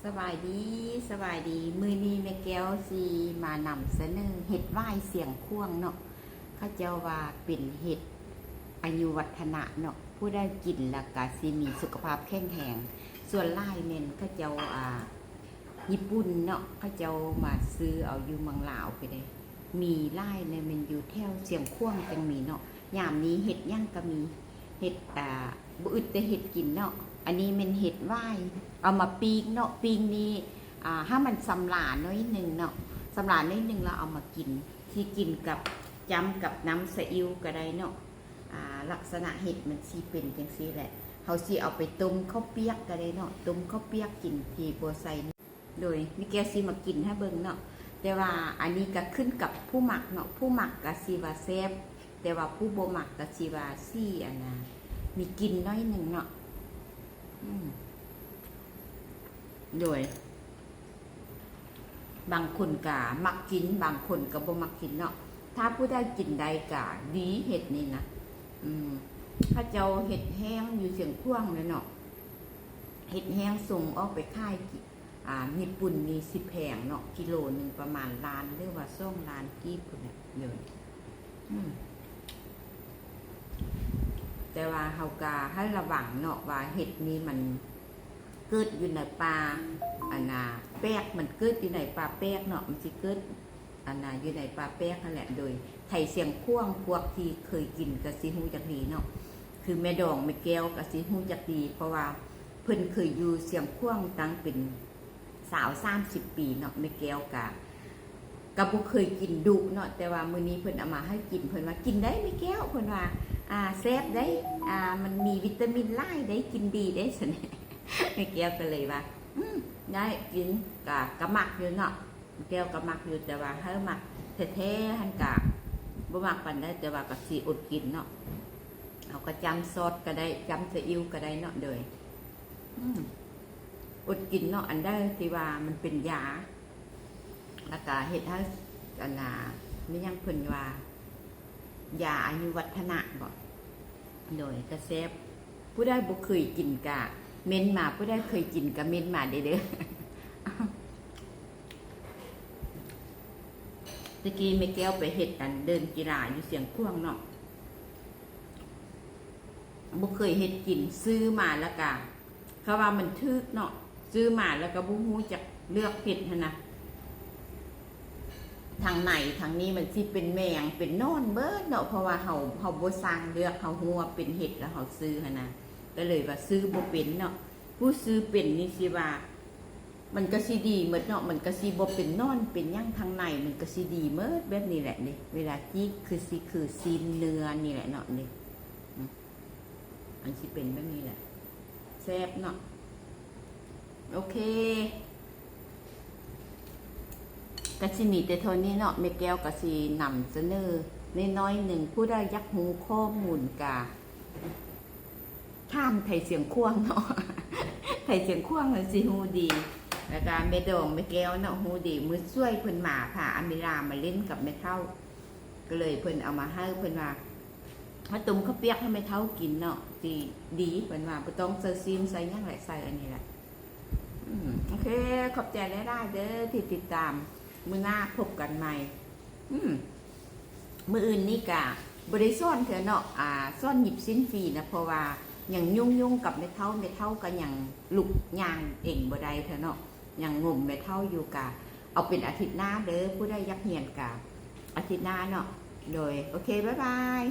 ສະບາຍດີ ສະບາຍດີ. ມື້ນີ້ແມ່ແກ້ວຊິມານຳສະເໜີເຫັດຫວ້າຍຊຽງຂວາງເນາະ. ເຂົາເຈົ້າວ່າເປັນເຫັດອາຍຸວັດທະນະເນາະ, ຜູ້ໃດກິນແລ້ວກະຊິມີສຸຂະພາບແຂງແຮງ. ສ່ວນຫຼາຍແມ່ນເຂົາເຈົ້າ ອ່າ ຍີ່ປຸ່ນເນາະ, ເຂົາເຈົ້າມາຊື້ເອົາຢູ່ເມືອງລາວພຸ້ນເດ້. ມີຫຼາຍແນ່ ແມ່ນຢູ່ແຖວຊຽງຂວາງຈັ່ງມີເນາະ. ຍາມນີ້ເຫັດຫຍັງກະມີ, ເຫັດ ອ່າ ບໍ່ອຶດແຕ່ເຫັດກິນເນາະ. ອັນນີ້ແມ່ນເຫັດຫວ້າຍ ເອົາມາປີ້ງເນາະ. ປີ້ງນີ້ ອ່າ ໃຫ້ມັນຊຳລາໜ້ອຍໜຶ່ງເນາະ, ຊຳລາໜ້ອຍໜຶ່ງແລ້ວເອົາມາກິນ, ຊິກິນກັບ ຈ້ຳກັບນ້ຳຊາອິ້ວກະໄດ້ເນາະ. ອ່າ ລັກສະນະເຫັດມັນຊິເປັນຈັ່ງຊີ້ແຫຼະ. ເຮົາຊິເອົາໄປຕົ້ມເຂົ້າປຽກກະໄດ້ເນາະ, ຕົ້ມເຂົ້າປຽກກິນທີ່ບໍ່ໃສ່ ໂດຍ ແມ່ແກ້ວຊິມາກິນໃຫ້ເບິ່ງເນາະ. ແຕ່ວ່າອັນນີ້ກະຂຶ້ນກັບຜູ້ມັກເນາະ, ຜູ້ມັກກະຊິວ່າແຊບ, ແຕ່ວ່າຜູ້ບໍ່ມັກກະຊິວ່າຊິ ອັນນາ ມີກິ່ນໜ້ອຍໜຶ່ງເນາະ. ອືມ ໂດຍ ບາງຄົນກະມັກກິນ ບາງຄົນກະບໍ່ມັກກິນເນາະ. ຖ້າຜູ້ໃດກິນໄດ້ກະດີ ເຫັດນີ້ນະ. ອືມ ເຂົາເຈົ້າເຮັດແຫ້ງຢູ່ຊຽງຂວາງແຫຼະເນາະ, ເຮັດແຫ້ງສົ່ງອອກໄປຂາຍ ອ່າ ຍີ່ປຸ່ນນີ້ຊິແພງເນາະ, ກິໂລໜຶ່ງປະມານລ້ານ ຫຼືວ່າສອງລ້ານກີບພຸ້ນແຫຼະ. ໂດຍ ອືມ ແຕ່ວ່າເຮົາກະໃຫ້ລະວັງເນາະ ວ່າເຫັດນີ້ມັນເກີດຢູ່ໃນປ່າ ອັນນາ ແປກ, ມັນເກີດຢູ່ໃນປ່າແປກເນາະ, ມັນຊິເກີດ ອັນນາ ຢູ່ໃນປ່າແປກຫັ້ນແຫຼະ. ໂດຍ ໄທຊຽງຂວາງ ພວກທີ່ເຄີຍກິນກະຊິຮູ້ຈັກດີເນາະ, ຄືແມ່ດອງແມ່ແກ້ວກະຊິຮູ້ຈັກດີ ເພາະວ່າເພິ່ນເຄີຍຢູ່ຊຽງຂວາງຕັ້ງເປັນຊາວ ສາມສິບປີເນາະ. ແມ່ແກ້ວກະ ກະບໍ່ເຄີຍກິນດຸເນາະ, ແຕ່ວ່າມື້ນີ້ເພິ່ນເອົາມາໃຫ້ກິນ ເພິ່ນວ່າ ກິນໄດ້ແມ່ແກ້ວ, ເພິ່ນວ່າ ອ່າ ແຊບໄດ໋, ອ່າ ມັນມີວິຕາມິນຫຼາຍໄດ໋, ກິນດີໄດ໋ ຊັ້ນ. ແມ່ແກ້ວກະເລີຍວ່າ ອືມ ໄດ້ກິນ ກະ ກະມັກຢູ່ເນາະ. ແກ້ວກະມັກຢູ່ ແຕ່ວ່າໃຫ້ມັກແທ້ໆຫັ້ນກະບໍ່ມັກປານໃດ, ແຕ່ວ່າກະຊິອົດກິນເນາະ. ເຮົາກະຈ້ຳຊອດກະໄດ້ ຈ້ຳຊາອິ້ວກະໄດ້ເນາະ. ໂດຍ ອືມ ອົດກິນເນາະ, ອັນໃດທີ່ວ່າມັນເປັນຢາ ແລ້ວກະເຮັດໃຫ້ ອັນນາ ແມ່ນຫຍັງເພິ່ນວ່າ ຢາອາຍຸວັດທະນະບໍ? ໂດຍ ກະແຊບ. ຜູ້ໃດບໍ່ເຄີຍກິນກະເມັ້ນມາ, ຜູ້ໃດເຄີຍກິນກະເມັ້ນມາເດີ້. ແຕ່ກີ້ແມ່ແກ້ວໄປເຮັດອັນເດີ່ນກິລາຢູ່ຊຽງຂວາງເນາະ, ບໍ່ເຄີຍເຮັດກິນ, ຊື້ມາແລ້ວກະ ເຂົາວ່າມັນຖືກເນາະ, ຊື້ມາແລ້ວກໍບໍ່ຮູ້ຈັກເລືອກເຮັດຫັ້ນນະ. ທາງໃນທາງນີ້ມັນຊິເປັນແມງເປັນໜອນເບິດເນາະ, ເພາະວ່າເຮົາ ເຮົາບໍ່ຊ່າງເລືອກ, ເຮົາຮູ້ວ່າເປັນເຫັດແລ້ວເຮົາຊື້ຫັ້ນນະ, ກໍເລີຍວ່າຊື້ບໍ່ເປັນເນາະ. ຜູ້ຊື້ເປັນນີ້ຊິວ່າ ມັນກໍຊິດີໝົດເນາະ, ມັນກໍຊິບໍ່ເປັນໜອນເປັນຫຍັງ, ທາງໃນມັນກໍຊິດີໝົດ. ແບບນີ້ແຫຼະນີ້ ເວລາຈີກຄືຊິຄືຊີ້ນເນື້ອນີ້ແຫຼະເນາະນີ້. ມັນຊິເປັນແບບນີ້ແຫຼະ ແຊບເນາະ. ໂອເຄ ກະຊິມີແຕ່ເທົ່ານີ້ເນາະ, ແມ່ແກ້ວກະຊິນຳສະເໜີໜ້ອຍໆໜຶ່ງ. ຜູ້ໃດຢາກຮູ້ຂໍ້ມູນກະຖາມໄທຊຽງຂວາງເນາະ, ໄທຊຽງຂວາງລະຊິຮູ້ດີ, ແລ້ວກະແມ່ດອງແມ່ແກ້ວເນາະ ຮູ້ດີ. ມື້ຊ່ວຍເພິ່ນມາ ພາອາມິລາມາຫຼິ້ນກັບແມ່ເຖົ້າ ກໍເລີຍເພິ່ນເອົາມາໃຫ້, ເພິ່ນວ່າ ມາຕົ້ມເຂົ້າປຽກໃຫ້ແມ່ເຖົ້າກິນເນາະ ຊິດີ ເພິ່ນວ່າ ບໍ່ຕ້ອງໃສ່ຊີ້ນໃສ່ຫຍັງແຫຼະ ໃສ່ອັນນີ້ແຫຼະ. ອືມ ໂອເຄ ຂອບໃຈຫຼາຍໆເດີ້ທີ່ຕິດຕາມ, ມື້ໜ້າພົບກັນໃໝ່. ອືມ ມື້ອື່ນນີ້ກະບໍ່ໄດ້ສອນເທື່ອເນາະ, ອ່າ ສອນຫຍິບຊີ້ນຟຣີນະ ເພາະວ່າຍັງຫຍຸ້ງໆກັບແມ່ເຖົ້າ, ແມ່ເຖົ້າກໍຍັງລຸກຍ່າງເອງບໍ່ໄດ້ເທື່ອເນາະ, ຍັງງົມແມ່ເຖົ້າຢູ່. ກະເອົາເປັນອາທິດໜ້າເດີ້, ຜູ້ໃດຢາກຮຽນກະອາທິດໜ້າເນາະ. ໂດຍ ໂອເຄ ບາຍບາຍ.